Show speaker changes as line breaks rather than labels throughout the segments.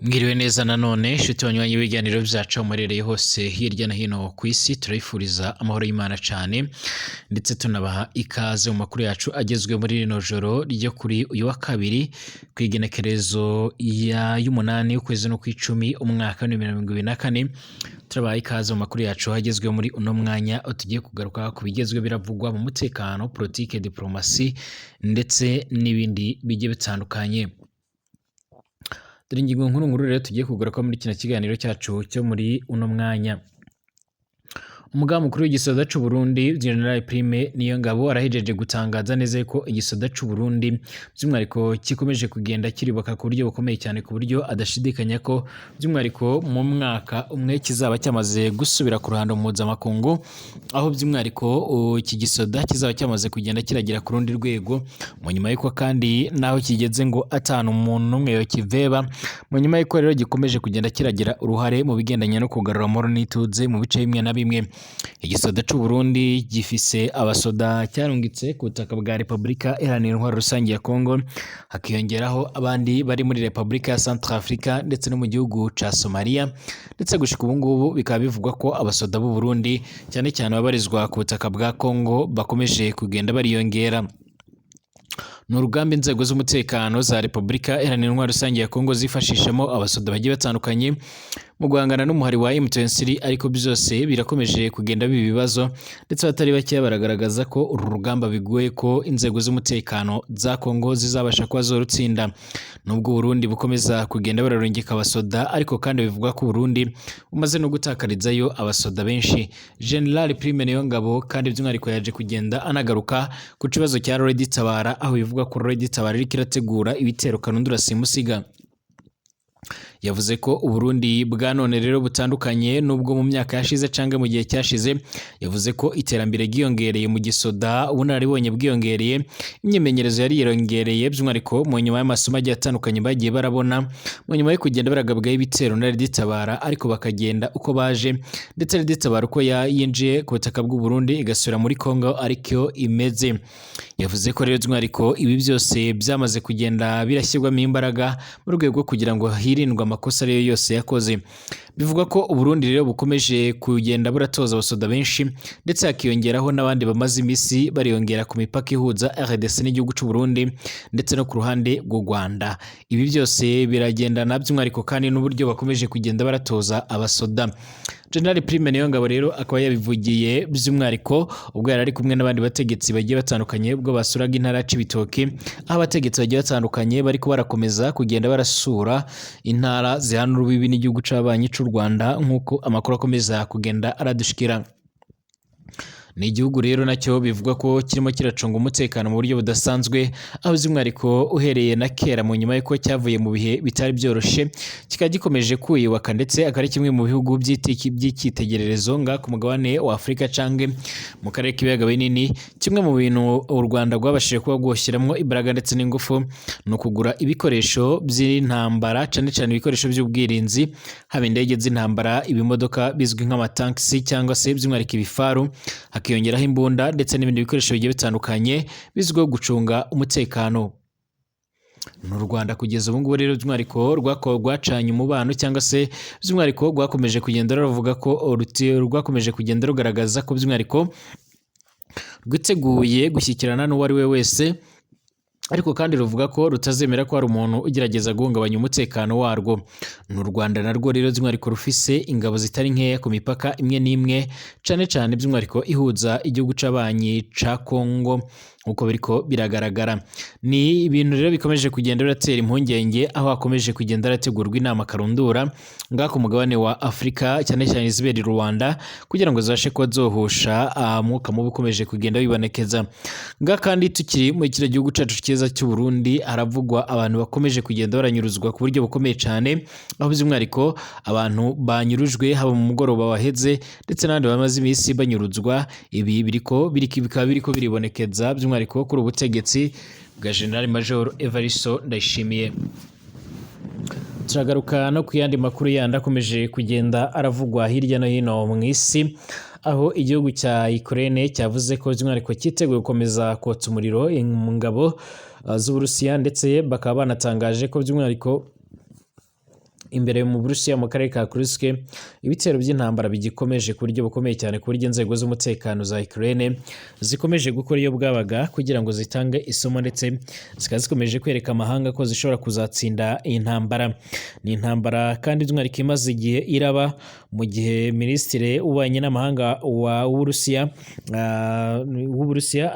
Mwiriwe neza nanone nshuti banywanyi b'ibiganiro byacu aho muherereye hose hirya no hino ku isi, turabifuriza amahoro y'Imana cyane ndetse tunabaha ikaze mu makuru yacu agezwe muri rino joro ryo kuri uyu wa kabiri ku igenekerezo y'umunani ukwezi no kw'icumi umwaka wa 2024. Turabaha ikaze mu makuru yacu agezwe muri uno mwanya aho tugiye kugaruka ku bigezwe biravugwa mu mutekano, politike, diplomasi ndetse n'ibindi bigiye bitandukanye. Dore ingingo nkuru nkuru rero tugiye kugaruka muri kino kiganiro cyacu cyo muri uno mwanya. Umugaba mukuru w'igisoda c'u Burundi General Prime Niyongabo arahejeje gutangaza neza ko igisoda c'u Burundi by'umwihariko gikomeje kugenda kirubaka ku buryo bukomeye cyane, ku buryo adashidikanya ko by'umwihariko mu mwaka umwe kizaba cyamaze gusubira ku ruhando mpuzamakungu, aho by'umwihariko iki gisoda kizaba cyamaze kugenda kiragera ku rundi rwego, mu nyuma y'uko kandi naho kigeze ngo atanu umuntu n'umwe yokiveba, mu nyuma y'uko rero gikomeje kugenda kiragira uruhare mu bigendanye no kugarura amahoro n'ituze mu bice bimwe na bimwe. Igisoda c'u Burundi gifise abasoda cyarungitse ku butaka bwa Repubulika Iharanira Intwaro Rusange ya Congo, hakiyongeraho abandi bari muri Repubulika ya Centrafrica ndetse no mu gihugu ca Somalia, ndetse gushika ubu ngubu bikaba bivugwa ko abasoda b'u Burundi cyane cyane ababarizwa ku butaka bwa Congo bakomeje kugenda bariyongera. Ni urugamba inzego z'umutekano za Repubulika Iharanira Intwaro Rusange ya Congo zifashishamo abasoda bagiye batandukanye mu guhangana n'umuhari wa M23, ariko byose birakomeje kugenda biba ibibazo, ndetse abatari bakeya baragaragaza ko uru rugamba bigoye ko inzego z'umutekano za Congo zizabasha kuba zorutsinda. Nubwo Burundi bukomeza kugenda bararungika abasoda, ariko kandi bivugwa ko Burundi bumaze no gutakarizayo abasoda benshi. General Prime Niyongabo kandi by'umwihariko yaje kugenda anagaruka ku kibazo cya Red Tabara, aho bivugwa ko Red Tabara iriko irategura ibitero karundura simusiga. Yavuze ko Uburundi bwa none rero butandukanye n'ubwo mu myaka yashize canke mu gihe cyashize. Yavuze ko iterambere ryiyongereye mu gisoda, ubunararibonye bwiyongereye, imyimenyerezo yari yiyongereye, by'umwihariko mu nyuma y'amasomo agiye atandukanye bagiye barabona mu nyuma yo kugenda baragabwaho ibitero na Red Tabara, ariko bakagenda uko baje, ndetse Red Tabara uko yinjiye ku butaka bw'u Burundi igasubira muri Congo ariko imeze. Yavuze ko rero by'umwihariko ibi byose byamaze kugenda birashyirwamo imbaraga mu rwego rwo kugira ngo hirindwe amakosa ariyo yose yakoze. Bivugwa ko Uburundi rero bukomeje kugenda buratoza abasoda benshi, ndetse hakiyongeraho n'abandi bamaze iminsi bariyongera ku mipaka ihuza RDC n'igihugu c'u Burundi ndetse no ku ruhande rw'u Rwanda. Ibi byose biragendana by'umwihariko kandi n'uburyo bakomeje kugenda baratoza abasoda. General Prime Niyongabo rero akaba yabivugiye by'umwihariko ubwo yari ari kumwe n'abandi bategetsi bagiye batandukanye ubwo basuraga intara ya Cibitoke, aho abategetsi bagiye batandukanye bariko barakomeza kugenda barasura intara zihana urubibi n'igihugu c'abanyi c'u Rwanda, nk'uko amakuru akomeza kugenda aradushikira. Ni igihugu rero nacyo bivugwa ko kirimo kiracunga umutekano mu buryo budasanzwe, aho by'umwihariko uhereye na kera mu nyuma y'uko cyavuye mu bihe bitari byoroshe kikaba gikomeje kwiyubaka, ndetse akaba ari kimwe mu bihugu by'icyitegererezo nga ku mugabane wa Afurika canke mu karere k'ibiyaga binini. Kimwe mu bintu u Rwanda rwabashije kuba rwoshyiramo imbaraga ndetse n'ingufu ni ukugura ibikoresho by'intambara, cane cane ibikoresho by'ubwirinzi, haba indege z'intambara, ibimodoka bizwi nk'amatankisi cyangwa se by'umwihariko ibifaru, hakiyongeraho imbunda ndetse n'ibindi bikoresho bigiye bitandukanye bizwiho gucunga umutekano. Ni u Rwanda kugeza ubu ngubu rero by'umwihariko rwacanye umubano cyangwa se by'umwihariko rwakomeje kugenda ruvuga ko rwakomeje kugenda rugaragaza ko by'umwihariko rwiteguye gushyikirana n'uwo ari we wese, ariko kandi ruvuga ko rutazemera ko hari umuntu ugerageza guhungabanya umutekano warwo. Ni u Rwanda narwo rero by'umwihariko rufise ingabo zitari nkeya ku mipaka imwe n'imwe, cane cane by'umwihariko ihuza igihugu c'abanyi ca Congo, nk'uko biriko biragaragara. Ni ibintu rero bikomeje kugenda biratera impungenge, aho hakomeje kugenda harategurwa inama karundura ngaha ku mugabane wa Afurika, cyane cyane izibera i Rwanda, kugira ngo zibashe kuba zohosha umwuka mubi ukomeje kugenda wibonekeza. Ngaha kandi tukiri muri kino gihugu cacu cyiza cy'u Burundi, haravugwa abantu bakomeje kugenda baranyuruzwa ku buryo bukomeye cyane, aho by'umwihariko abantu banyurujwe haba mu mugoroba waheze ndetse n'abandi bamaze iminsi banyuruzwa. Ibi bikaba biriko biribonekeza by'umwihariko kuri ubutegetsi bwa General Major Evaristo Ndayishimiye. Turagaruka no ku yandi makuru yandi akomeje kugenda aravugwa hirya no hino mu isi, aho igihugu cya Ukraine cyavuze ko by'umwihariko cyiteguye gukomeza kotsa umuriro mu ngabo z'Uburusiya, ndetse bakaba banatangaje ko by'umwihariko Imbere mu Burusiya, mu karere ka Kursk, ibitero by'intambara bigikomeje ku buryo bukomeye cyane, ku buryo inzego z'umutekano za Ukraine zikomeje gukora iyo bwabaga kugira ngo zitange isomo, ndetse zikaba zikomeje kwereka amahanga ko zishobora kuzatsinda iyi ntambara. Ni intambara kandi by'umwihariko imaze igihe iraba, mu gihe Minisitiri w'Ububanyi n'Amahanga wa w'Uburusiya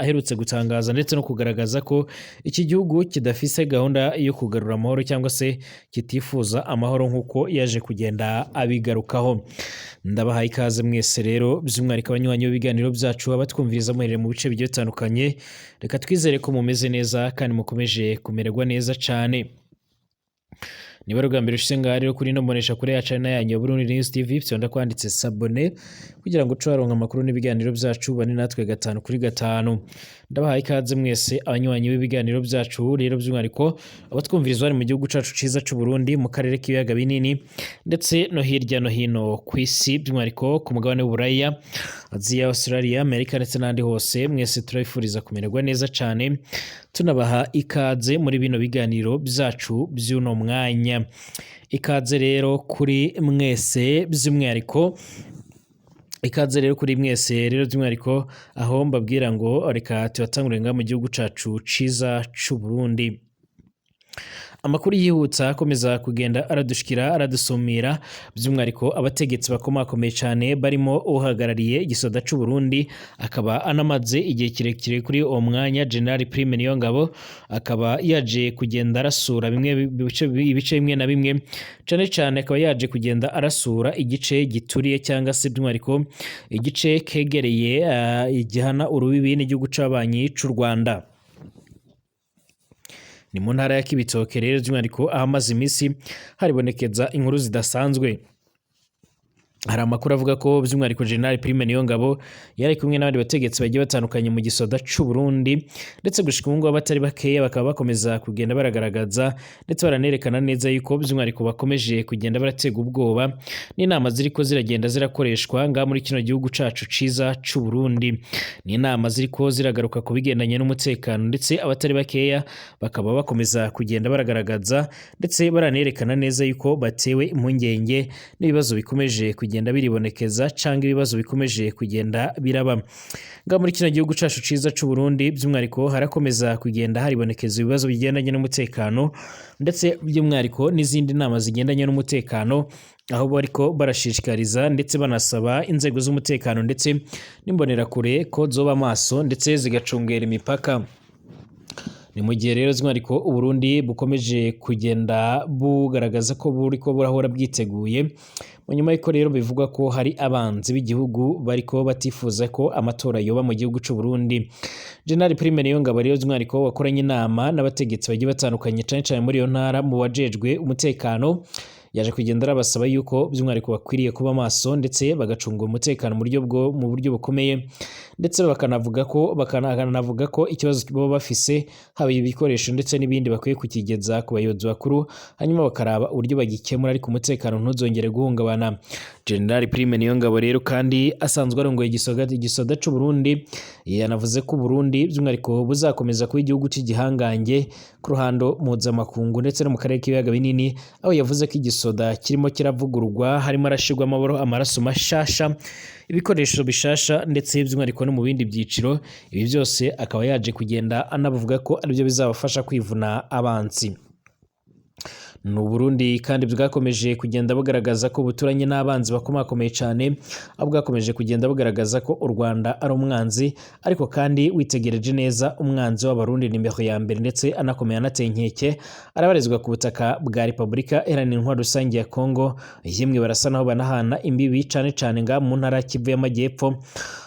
aherutse gutangaza ndetse no kugaragaza ko iki gihugu kidafise gahunda yo kugarura amahoro cyangwa se kitifuza amahoro, nk'uko yaje kugenda abigarukaho. Ndabahaye ikaze mwese rero, by'umwihariko abanywanyi b'ibiganiro byacu, abatwumviriza muherereye mu bice bigiye bitandukanye. Reka twizere ko mumeze neza kandi mukomeje kumererwa neza cyane. Niba ari ubwa mbere ushize ngaha rero kuri ino mbonesha kure yacu, ari na yanyu ya Burundi News TV, fyonda kwanditse "s'abonner" kugira ngo uce waronka amakuru n'ibiganiro byacu, bane natwe gatanu kuri gatanu. Ndabahaye ikaze mwese abanywanyi b'ibiganiro byacu rero, by'umwihariko abatwumviriza bari mu gihugu cacu ciza c'u Burundi, mu karere k'ibiyaga binini, ndetse no hirya no hino ku isi, by'umwihariko ku mugabane w'Uburaya, Aziya, Australia, Amerika ndetse n'ahandi hose. Mwese turabifuriza kumererwa neza cyane, tunabaha ikaze muri bino biganiro byacu by'uno mwanya. Ikaze rero kuri mwese by'umwihariko, ikaze rero kuri mwese rero by'umwihariko, aho mbabwira ngo reka tubatangure ngaha mu gihugu cacu ciza c'u Burundi. Amakuru yihutsa akomeza kugenda aradushikira, aradusumira, by'umwihariko abategetsi bakomakomeye cyane barimo uhagarariye igisoda c'u Burundi, akaba anamaze igihe kirekire kuri uwo mwanya, General Prime Niyongabo, akaba yaje kugenda arasura bimwe ibice bimwe na bimwe, cyane cyane akaba yaje kugenda arasura igice gituriye cyangwa se by'umwihariko igice kegereye gihana urubibi n'igihugu c'abanyi c'u Rwanda. Ni mu ntara ya Kibitoke rero by'umwihariko, ahamaze iminsi haribonekeza inkuru zidasanzwe. Hari amakuru avuga ko by'umwihariko General Prime Niyongabo yari kumwe n'abandi bategetsi bagiye batandukanye mu gisoda c'u Burundi, ndetse gushika ubu ngubu abatari bakeya bakaba bakomeza kugenda baragaragaza ndetse baranerekana neza yuko by'umwihariko bakomeje kugenda baratega ubwoba n'inama ziriko ziragenda zirakoreshwa ngaha muri kino gihugu cacu ciza c'u Burundi. Ni inama ziriko ziragaruka ku bigendanye n'umutekano, ndetse abatari bakeya bakaba bakomeza kugenda baragaragaza ndetse baranerekana neza yuko batewe impungenge n'ibibazo bikomeje kugenda biribonekeza cyangwa ibibazo bikomeje kugenda biraba ngaha muri kino gihugu cacu ciza c'u Burundi. By'umwihariko harakomeza kugenda haribonekeza ibibazo bigendanye n'umutekano, ndetse by'umwihariko n'izindi nama zigendanye n'umutekano, aho bariko barashishikariza ndetse banasaba inzego z'umutekano ndetse n'imbonerakure ko zoba maso ndetse zigacungera imipaka. Ni mu gihe rero by'umwihariko Uburundi bukomeje kugenda bugaragaza ko buriko burahora bwiteguye, mu nyuma y'uko rero bivugwa ko hari abanzi b'igihugu bariko batifuza ko amatora yoba mu gihugu c'u Burundi. General Prime Niyongabo rero by'umwihariko wakoranye inama n'abategetsi bagiye batandukanye, cane cane muri iyo ntara mu bajejwe umutekano, yaje kugenda arabasaba yuko by'umwihariko bakwiriye kuba maso ndetse bagacunga umutekano mu buryo bukomeye, ndetse bakanavuga ko ikibazo baba bafise, haba ibikoresho ndetse n'ibindi, bakwiye kukigeza ku bayobozi bakuru, hanyuma bakaraba uburyo bagikemura, ariko umutekano ntuzongere guhungabana. General Prime Niyongabo rero kandi asanzwe arongoye igisoda c'u Burundi, yanavuze ko Burundi by'umwihariko buzakomeza kuba igihugu cy'igihangange ku ruhando mpuzamakungu ndetse no mu karere k'ibiyaga binini, aho yavuze ko igisoda kirimo kiravugururwa, harimo arashirwamo amaraso mashasha, ibikoresho bishasha, ndetse by'umwihariko no mu bindi byiciro. Ibi byose akaba yaje kugenda anavuga ko aribyo bizabafasha kwivuna abansi. Ni Uburundi kandi bwakomeje kugenda bugaragaza ko buturanye n'abanzi bakomakomeye cyane, aho bwakomeje kugenda bugaragaza ko u Rwanda ari umwanzi, ariko kandi witegereje neza, umwanzi w'Abarundi nimero ya mbere ndetse anakomeye anateye inkeke arabarizwa ku butaka bwa Repubulika Iharanira Intwaro Rusange ya Kongo. Yemwe barasa naho banahana imbibi, cane cane nga mu ntara ya Kivu y'Amajyepfo,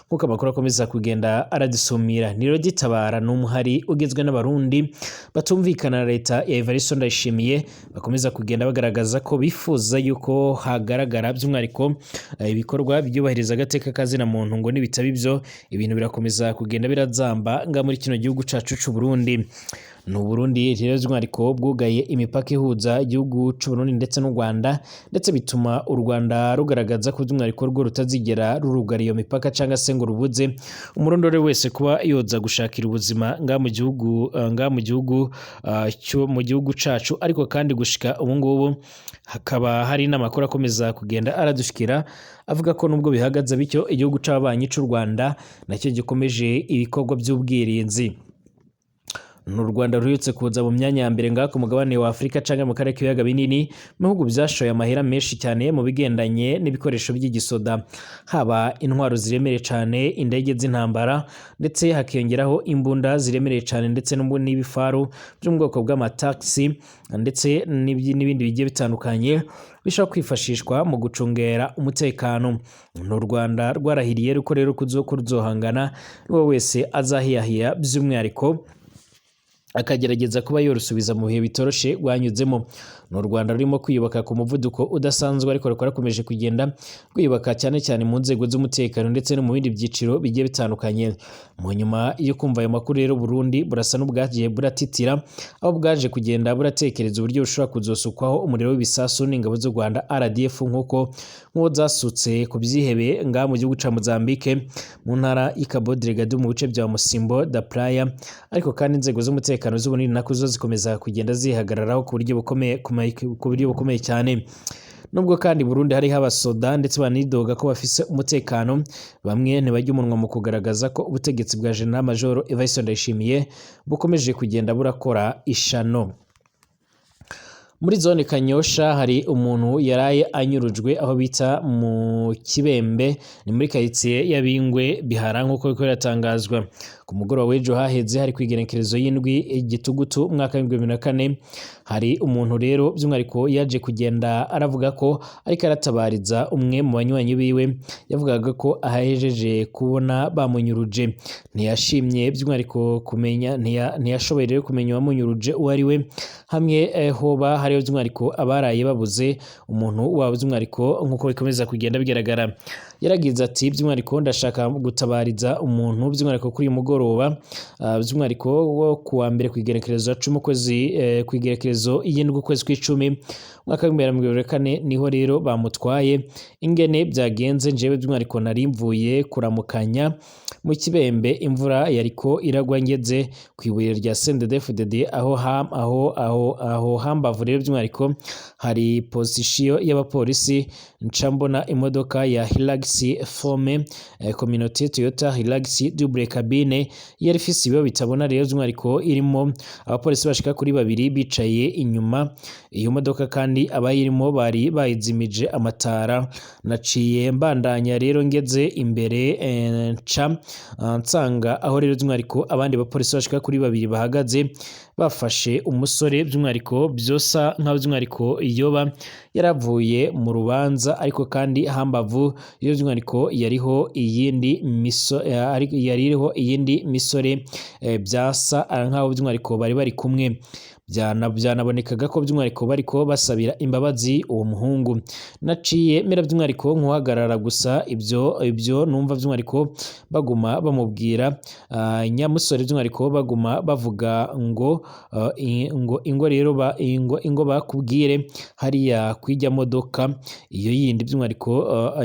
nk'uko amakuru akomeza kugenda aradusumira. Ni Gitabara ni umuhari ugizwe n'Abarundi batumvikana na leta ya Evariste Ndayishimiye, bakomeza kugenda bagaragaza ko bifuza yuko hagaragara by'umwihariko ibikorwa byubahiriza agateka kazina muntu, ngo nibitaba ibyo ibintu birakomeza kugenda birazamba nga muri kino gihugu cacu c'u Burundi. Ni Uburundi rero by'umwihariko bwugaye imipaka ihuza igihugu c'u Burundi ndetse n'u Rwanda, ndetse bituma u Rwanda rugaragaza ko by'umwihariko rwo rutazigera rurugara iyo mipaka cyangwa se ngo rubuze umurundi uwo wese kuba yoza gushakira ubuzima ngaha mu gihugu, cyo mu gihugu cacu. Ariko kandi gushika ubu ngubu hakaba hari n'amakuru akomeza kugenda aradushikira avuga ko nubwo bihagaze bityo, igihugu c'ababanyi c'u Rwanda nacyo gikomeje ibikorwa by'ubwirinzi. Ni u Rwanda ruherutse kuza mu myanya ya mbere ngaha ku mugabane wa Afurika canke mu karere k'ibiyaga binini, mu bihugu vyashoye amahera menshi cyane mu bigendanye n'ibikoresho by'igisoda, haba intwaro ziremereye cane, indege z'intambara, ndetse hakiyongeraho imbunda ziremereye cane, ndetse n'ibifaru byo mu bwoko bw'amataxi, ndetse n'ibindi bigiye bitandukanye bishobora kwifashishwa mu gucungera umutekano. Ni u Rwanda rwarahiriye ko rero kuzohangana n'uwo wese azahiyahiya, by'umwihariko akagerageza kuba yorusubiza mu bihe bitoroshe rwanyuzemo. Ni u Rwanda rurimo kwiyubaka ku muvuduko udasanzwe, ariko rukaba rukomeje kugenda rwiyubaka cyane cyane mu nzego z'umutekano ndetse no mu bindi byiciro bigiye bitandukanye. Mu nyuma yo kumva ayo makuru rero, Burundi burasa n'ubwagiye buratitira, aho bwaje kugenda buratekereza uburyo bushobora kuzosukwaho umuriro w'ibisasu n'ingabo z'u Rwanda RDF, nk'uko nk'uwo zasutse ku byihebe ngaha mu gihugu ca Mozambique mu ntara y'i Cabo Delgado mu bice bya Musimbo da Praia. Ariko kandi inzego z'umutekano z'Uburundi nako zo zikomeza kugenda zihagararaho ku buryo bukomeye, ku buryo bukomeye cyane. Nubwo kandi Burundi hariho abasoda ndetse banidoga ko bafise umutekano, bamwe ntibajya umunwa mu kugaragaza ko ubutegetsi bwa General Major Evariste Ndayishimiye bukomeje kugenda burakora ishano. Muri zone Kanyosha hari umuntu yaraye anyurujwe aho bita mu Kibembe, ni muri karitsiye y'Abingwe Bihara, nk'uko biriko biratangazwa. Ku mugoroba w'ejo haheze, hari kw'igenekerezo y'indwi Igitugutu umwaka w'2004, hari umuntu rero by'umwihariko yaje kugenda aravuga ko ariko aratabariza umwe mu banywanyi biwe, yavugaga ko ahejeje kubona bamunyuruje. Ntiyashimye by'umwihariko kumenya, ntiyashoboye rero kumenya uwamunyuruje uwo ari we, hamwe hoba hariho by'umwihariko abaraye babuze umuntu wabo by'umwihariko, nk'uko bikomeza kugenda bigaragara. Yaragize ati: "By'umwihariko ndashaka gutabariza umuntu by'umwihariko kuri uyu mugoroba, by'umwihariko wo kuwa mbere kw'igenekerezo ya 10 ukwezi, kw'igenekerezo y'indwi ukwezi kw'icumi umwaka w'2024, niho rero bamutwaye. Ingene byagenze, njyewe by'umwihariko nari mvuye kuramukanya mu Kibembe, imvura yariko iragwa, ngeze ku ibuye rya CNDD-FDD aho ham, aho aho aho hambavu rero by'umwihariko hari position y'abapolisi, nca mbona imodoka ya Hilux Forme Communauté Toyota Hilux double cabine yari ifise ibiyo bitabona rero by'umwihariko, irimo abapolisi bashika kuri babiri bicaye inyuma. Iyo modoka kandi abayirimo bari bayizimije amatara. Naciye mbandanya rero, ngeze imbere nca nsanga aho rero by'umwihariko abandi bapolisi bashika kuri babiri bahagaze bafashe umusore, by'umwihariko byosa nkaho by'umwihariko yoba yaravuye mu rubanza. Ariko kandi hambavu iyo by'umwihariko yariho iyindi miso, yari iriho iyindi misore, byasa nkaho by'umwihariko bari bari kumwe. Byanabonekaga ko by'umwihariko bariko basabira imbabazi uwo muhungu. Naciye mera by'umwihariko nkuhagarara gusa, ibyo numva by'umwihariko baguma bamubwira nyamusore, by'umwihariko baguma bavuga ngo ngo ingo rero ba ingo ingo bakubwire hariya kwijya modoka iyo yindi." By'umwihariko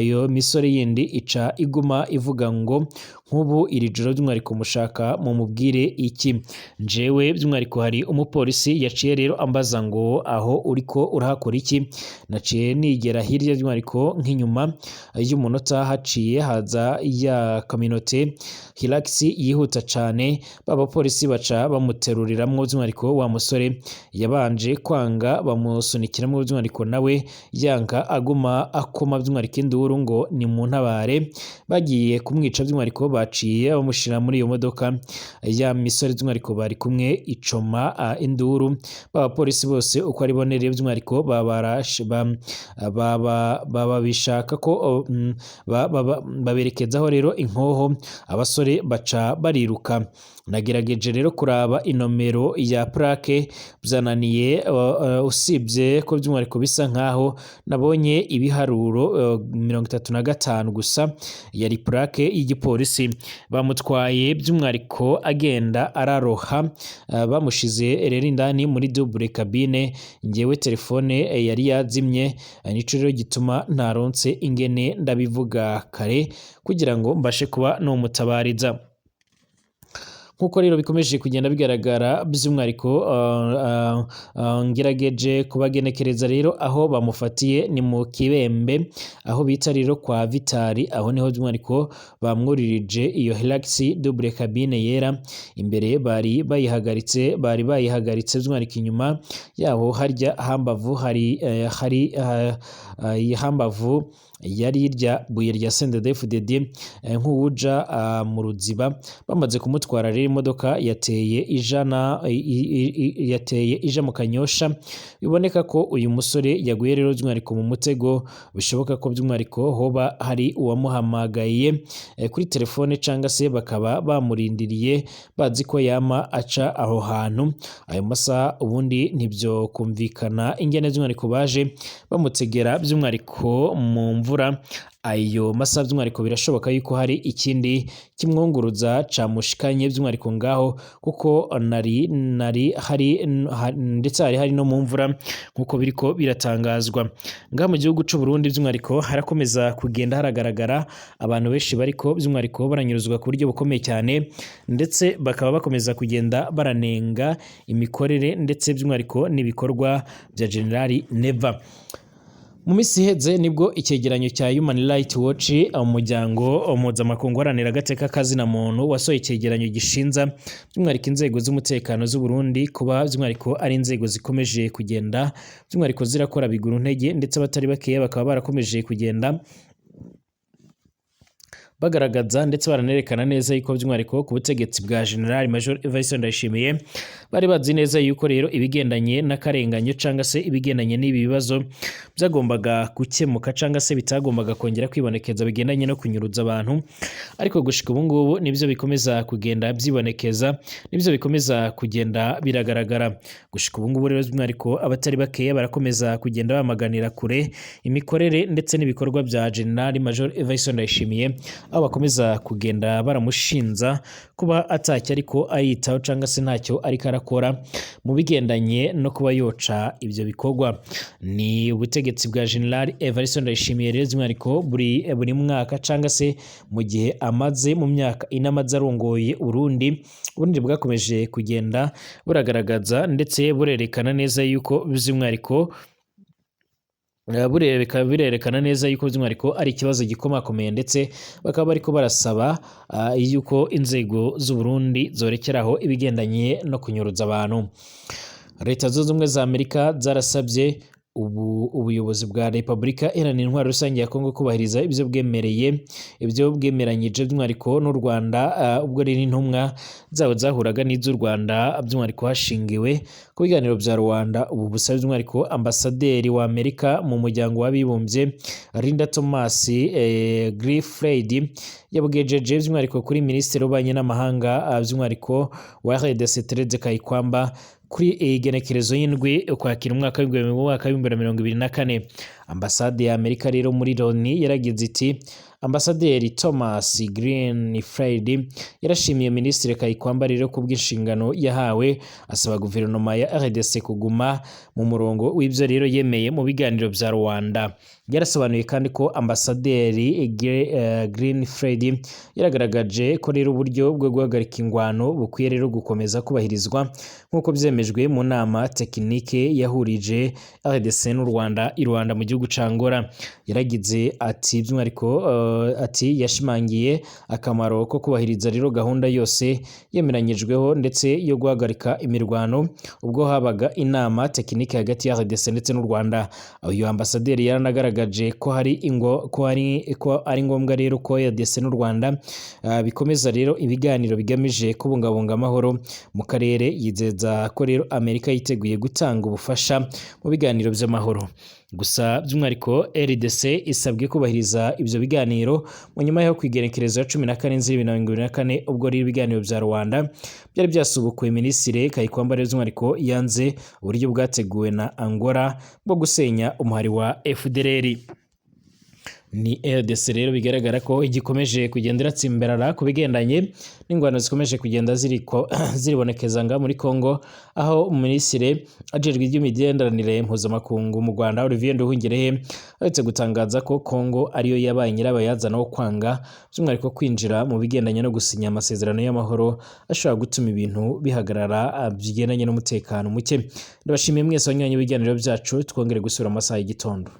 iyo misore yindi ica iguma ivuga ngo: "Nk'ubu iri joro by'umwihariko mushaka mumubwire iki?" Njewe by'umwihariko hari umupolisi yaciye rero ambaza ngo: "Aho uriko urahakora iki?" Naciye nigera hirya, by'umwihariko nk'inyuma y'umunota haciye haza ya communauté Hilux yihuta cane, ba bapolisi baca bamuteruriramwo. By'umwihariko wa musore yabanje kwanga, bamusunikiramwo, by'umwihariko nawe yanga, aguma akoma by'umwihariko induru ngo ni mu ntabare, bagiye kumwica. By'umwihariko baciye bamushira muri iyo modoka, ya misore by'umwihariko bari kumwe icoma induru, ba bapolisi bose uko ari bone rero by'umwihariko baba bishaka ko baberekezaho rero inkoho, abasore baca bariruka. Nagerageje rero kuraba inomero ya plaque byananiye, usibye ko by'umwihariko bisa nkaho nabonye ibiharuro 35 gusa, yari plaque y'igipolisi. munsi bamutwaye by'umwihariko agenda araroha, bamushize rero indani muri double cabine. Ngewe telefone yari yazimye, nico rero gituma ntaronse ingene ndabivuga kare kugira ngo mbashe kuba nomutabariza. Nkuko rero bikomeje kugenda bigaragara, by'umwihariko ngerageje kubagenekereza rero aho bamufatiye ni mu Kibembe, aho bita rero kwa Vitali. Aho niho by'umwihariko bamwuririje iyo Hilux double cabine yera. Imbere bari bayihagaritse by'umwihariko inyuma yaho harya hambavu hari hambavu yari irya buye rya CNDD-FDD, nk'uwuja mu Ruziba. Bamaze kumutwara rero, imodoka yateye ija mu Kanyosha. Biboneka ko uyu musore yaguye rero by'umwihariko mu mutego. Bishoboka ko by'umwihariko hoba hari uwamuhamagaye kuri telefone, canga se bakaba bamurindiriye bazi ko yama aca aho hantu ayo masaha. Ubundi ntibyo kumvikana ingene by'umwihariko baje bamutegera by'umwihariko mu mvura ayo masaha. By'umwihariko birashoboka yuko hari ikindi kimwunguruza camushikanye by'umwihariko ngaho, kuko nari hari ndetse hari no mu mvura, nkuko biriko biratangazwa ngaha mu gihugu c'u Burundi. By'umwihariko harakomeza kugenda haragaragara abantu benshi bariko by'umwihariko baranyuruzwa ku buryo bukomeye cyane, ndetse bakaba bakomeza kugenda baranenga imikorere ndetse by'umwihariko n'ibikorwa bya General Neva. Mu minsi iheze nibwo icyegeranyo cya Human Rights Watch, umuryango mpuzamakungu uharanira agateka kazina muntu, wasohoye icyegeranyo gishinza by'umwihariko inzego z'umutekano z'u Burundi kuba by'umwihariko ari inzego zikomeje kugenda by'umwihariko zirakora biguru ntege, ndetse abatari bakeya bakaba barakomeje kugenda bagaragaza ndetse baranerekana neza yuko by'umwihariko ku butegetsi bwa General Major Evariste Ndayishimiye bari bazi neza yuko rero ibigendanye n'akarenganyo cyangwa se ibigendanye n'ibi bibazo byagombaga gukemuka, cyangwa se bitagombaga kongera kwibonekeza bigendanye no kunyuruza abantu. Ariko gushika ubu ngubu nibyo bikomeza kugenda byibonekeza, nibyo bikomeza kugenda biragaragara gushika ubu ngubu. Rero by'umwihariko abatari bakeya barakomeza kugenda bamaganira kure imikorere ndetse n'ibikorwa bya General Major Evariste Ndayishimiye, aho bakomeza kugenda baramushinza kuba atacyo ariko ayitaho cyangwa se ntacyo ariko arakora mu bigendanye no kuba yoca ibyo bikorwa. Ni ubutegetsi bwa General Evariste Ndayishimiye rero by'umwihariko buri mwaka, cyangwa se mu gihe amaze, mu myaka 4 amaze arongoye Urundi, Uburundi bwakomeje kugenda buragaragaza ndetse burerekana neza yuko by'umwihariko birerekana neza yuko by'umwihariko ari ikibazo gikomakomeye, ndetse bakaba bariko barasaba yuko inzego z'u Burundi zorekeraho ibigendanye no kunyuruza abantu. Leta Zunze Ubumwe za Amerika zarasabye ubu ubuyobozi bwa Repubulika Iharanira Intwaro Rusange ya Kongo kubahiriza ibyo bwemereye, ibyo bwemeranyije by'umwihariko n'u Rwanda, ubwo rero intumwa zabo zahuraga n'iz'u Rwanda, by'umwihariko hashingiwe ku biganiro bya Rwanda. Ubu busabe by'umwihariko ambasaderi wa Amerika mu Muryango w'Abibumbye Linda Thomas Greenfield yabugejeje by'umwihariko kuri Minisitiri w'Ububanyi n'Amahanga by'umwihariko wa RDC Thérèse Kayikwamba kuri igenekerezo y'indwi Ukwakira umwaka w'2024. Ambasade ya Amerika rero muri Loni yaragize iti: "Ambasaderi Thomas Greenfield yarashimiye Minisitiri Kayikwamba rero ku bw'inshingano yahawe, asaba guverinoma ya RDC kuguma mu murongo w'ibyo rero yemeye mu biganiro bya Rwanda." Yarasobanuye kandi ko ambasaderi Greenfield yaragaragaje ko rero uburyo bwo guhagarika ingwano bukwiye rero gukomeza kubahirizwa nk'uko byemejwe mu nama tekinike yahurije RDC n'u Rwanda i Rwanda mu gihugu ca Angola. Yaragize ati by'umwihariko ati yashimangiye akamaro ko kubahiriza rero gahunda yose yemeranyijweho ndetse yo guhagarika imirwano ubwo habaga inama tekinike hagati ya RDC ndetse n'u Rwanda. Uyu ambasaderi yaranagaragaje ko ari ngombwa rero ko RDC n'u Rwanda bikomeza rero ibiganiro bigamije kubungabunga amahoro mu karere, yizeza ko rero Amerika yiteguye gutanga ubufasha mu biganiro by'amahoro. Gusa by'umwihariko RDC isabwe kubahiriza ibyo biganiro. Mu nyuma yo kwigerekerezo ya 14 Nzeri 2024, ubwo rero ibiganiro bya Rwanda byari byasubukuwe, Minisitiri Kayikwamba rero by'umwihariko yanze uburyo bwateguwe na Angola bwo gusenya umuhari wa FDLR. Ni RDC rero bigaragara ko igikomeje kugenda iratsimbarara ku bigendanye n'ingwano zikomeje kugenda ziriko ziribonekeza nga muri Congo, aho minisitiri ajejwe iby'imigenderanire mpuzamakungu mu Rwanda, Olivier Nduhungirehe, aherutse gutangaza ko Congo ariyo yabaye nyirabayazana wo kwanga by'umwihariko kwinjira mu bigendanye no gusinya amasezerano y'amahoro ashobora gutuma ibintu bihagarara bigendanye n'umutekano muke. Ndabashimiye mwese abanywanyi b'ibiganiro byacu, twongere gusura amasaha y'igitondo.